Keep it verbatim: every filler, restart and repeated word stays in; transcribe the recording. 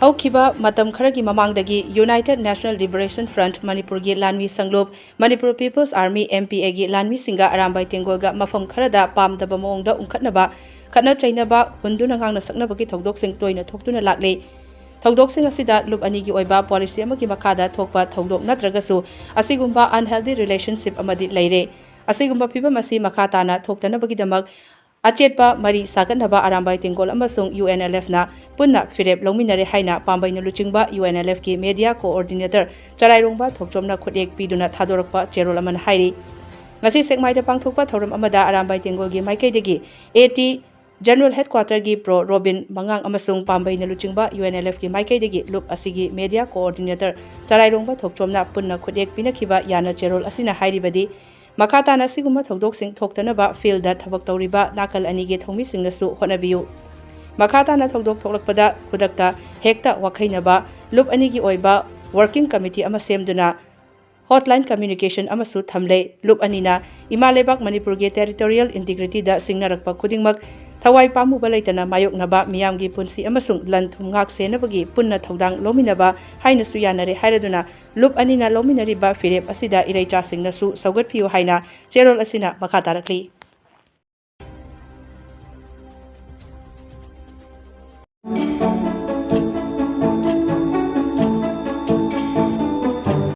ꯍꯧꯈꯤꯕ ꯃꯇꯝ ꯈꯔꯒꯤ ꯃꯃꯥꯡꯗꯒꯤ United National Liberation Front ꯃꯅꯤꯄꯨꯔꯒꯤ ꯂꯥꯟꯃꯤ ꯁꯪꯂꯨꯞ, Manipur People's Army, M P A ꯒꯤ ꯂꯥꯟꯃꯤꯁꯤꯡꯒ ꯑꯔꯥꯝꯕꯥꯏ ꯇꯦꯡꯒꯣꯜꯒ ꯃꯐꯝ ꯈꯔꯗ ꯄꯥꯝꯗꯕ ꯃꯑꯣꯡꯗ ꯎꯪꯈꯠꯅꯕ, ꯈꯠꯅ ꯆꯩꯅꯕ, ꯍꯨꯟꯗꯨꯅ ꯉꯥꯡꯅ ꯁꯛꯅꯕꯒꯤ ꯊꯧꯗꯣꯛꯁꯤꯡ ꯇꯣꯏꯅ ꯊꯣꯛꯇꯨꯅ ꯂꯥꯛꯂꯤ꯫ ꯊꯧꯗꯣꯛꯁꯤꯡ ꯑꯁꯤꯗ ꯂꯨꯞ ꯑꯅꯤꯒꯤ ꯑꯣꯏꯕ policy ꯑꯃꯒꯤ ꯃꯈꯥꯗ ꯊꯣꯛꯄ ꯊꯧꯗꯣꯛ ꯅꯠꯇ꯭ꯔꯒꯁꯨ, ꯑꯁꯤꯒꯨꯝꯕ unhealthy relationship ꯑꯃꯗꯤ ꯂꯩꯔꯦ꯫ ꯑꯁꯤꯒꯨꯝꯕ ꯐꯤꯚꯝ ꯑꯁꯤ ꯃꯈꯥ ꯇꯥꯅ ꯊꯣꯛꯇꯅꯕꯒꯤꯗꯃꯛ ꯑꯆꯦꯠꯄ ꯃꯔꯤ ꯁꯥꯒꯠꯅꯕ ꯑꯔꯥꯝꯕꯥꯏ ꯇꯦꯡꯒꯣꯜ ꯑꯃꯁꯨꯡ U N L F ꯅ ꯄꯨꯟꯅ ꯐꯤꯔꯦꯞ ꯂꯧꯃꯤꯟꯅꯔꯦ ꯍꯥꯏꯅ ꯄꯥꯝꯕꯩꯅ ꯂꯨꯆꯤꯡꯕ U N L F ꯀꯤ media coordinator ꯆꯔꯥꯏꯔꯣꯡꯕ ꯊꯣꯛꯆꯣꯝꯅ ꯈꯨꯠꯌꯦꯛ ꯄꯤꯗꯨꯅ ꯊꯥꯗꯣꯔꯛꯄ ꯆꯦꯔꯣꯜ ꯑꯃꯅ ꯍꯥꯏꯔꯤ꯫ ꯉꯁꯤ ꯁꯦꯛꯃꯥꯏꯗ ꯄꯥꯡꯊꯣꯛꯄ ꯊꯧꯔꯝ ꯑꯃꯗ ꯑꯔꯥꯝꯕꯥꯏ ꯇꯦꯡꯒꯣꯜꯒꯤ ꯃꯥꯏꯀꯩꯗꯒꯤ A T General Headquarter ꯒꯤ Pro Robin ꯃꯉꯥꯡ ꯑꯃꯁꯨꯡ ꯄꯥꯝꯕꯩꯅ ꯂꯨꯆꯤꯡꯕ U N L F ꯀꯤ ꯃꯥꯏꯀꯩꯗꯒꯤ ꯂꯨꯞ ꯑꯁꯤꯒꯤ media coordinator ꯆꯔꯥꯏꯔꯣꯡꯕ ꯊꯣꯛꯆꯣꯝꯅ ꯄꯨꯟꯅ ꯈꯨꯠꯌꯦꯛ ꯄꯤꯅꯈꯤꯕ ꯌꯥꯅ ꯆꯦꯔꯣꯜ ꯑꯁꯤꯅ ꯍꯥꯏꯔꯤꯕꯗꯤ, ꯃꯈꯥ ꯇꯥꯅ ꯑꯁꯤꯒꯨꯝꯕ ꯊꯧꯗꯣꯛꯁꯤꯡ ꯊꯣꯛꯇꯅꯕ field ꯊꯕꯛ ꯇꯧꯔꯤꯕ ꯅꯥꯀꯜ ꯑꯅꯤꯒꯤ ꯊꯧꯃꯤꯁꯤꯡꯅꯁꯨ ꯍꯣꯠꯅꯕꯤꯌꯨ꯫ ꯃꯈꯥ ꯇꯥꯅ ꯊꯧꯗꯣꯛ ꯊꯣꯛꯂꯛꯄꯗ ꯈꯨꯗꯛꯇ ꯍꯦꯛꯇ ꯋꯥꯈꯩꯅꯕ ꯂꯨꯞ ꯑꯅꯤꯒꯤ ꯑꯣꯏꯕ working committee ꯑꯃ ꯁꯦꯝꯗꯨꯅ hotline communication ꯑꯃꯁꯨ ꯊꯝꯂꯦ꯫ ꯂꯨꯞ ꯑꯅꯤꯅ ꯏꯃꯥ ꯂꯩꯕꯥꯛ ꯃꯅꯤꯄꯨꯔꯒꯤ territorial integrity ꯗ ꯁꯤꯡꯅꯔꯛꯄ ꯈꯨꯗꯤꯡꯃꯛ ꯊꯋꯥꯏ ꯄꯥꯝꯃꯨꯕ ꯂꯩꯇꯅ ꯃꯥꯌꯣꯛꯅꯕ, ꯃꯤꯌꯥꯝꯒꯤ ꯄꯨꯟꯁꯤ ꯑꯃꯁꯨꯡ ꯂꯟ ꯊꯨꯝ ꯉꯥꯛ ꯁꯦꯟꯅꯕꯒꯤ ꯄꯨꯟꯅ ꯊꯧꯗꯥꯡ ꯂꯧꯃꯤꯟꯅꯕ ꯍꯥꯏꯅꯁꯨ ꯌꯥꯅꯔꯦ ꯍꯥꯏꯔꯗꯨꯅ, ꯂꯨꯞ ꯑꯅꯤꯅ ꯂꯧꯃꯤꯟꯅꯔꯤꯕ ꯐꯤꯔꯦꯞ ꯑꯁꯤꯗ ꯏꯔꯩꯆꯥꯁꯤꯡꯅꯁꯨ ꯁꯧꯒꯠꯄꯤꯌꯨ ꯍꯥꯏꯅ ꯆꯦꯔꯣꯜ ꯑꯁꯤꯅ ꯃꯈꯥ ꯇꯥꯔꯛꯂꯤ꯫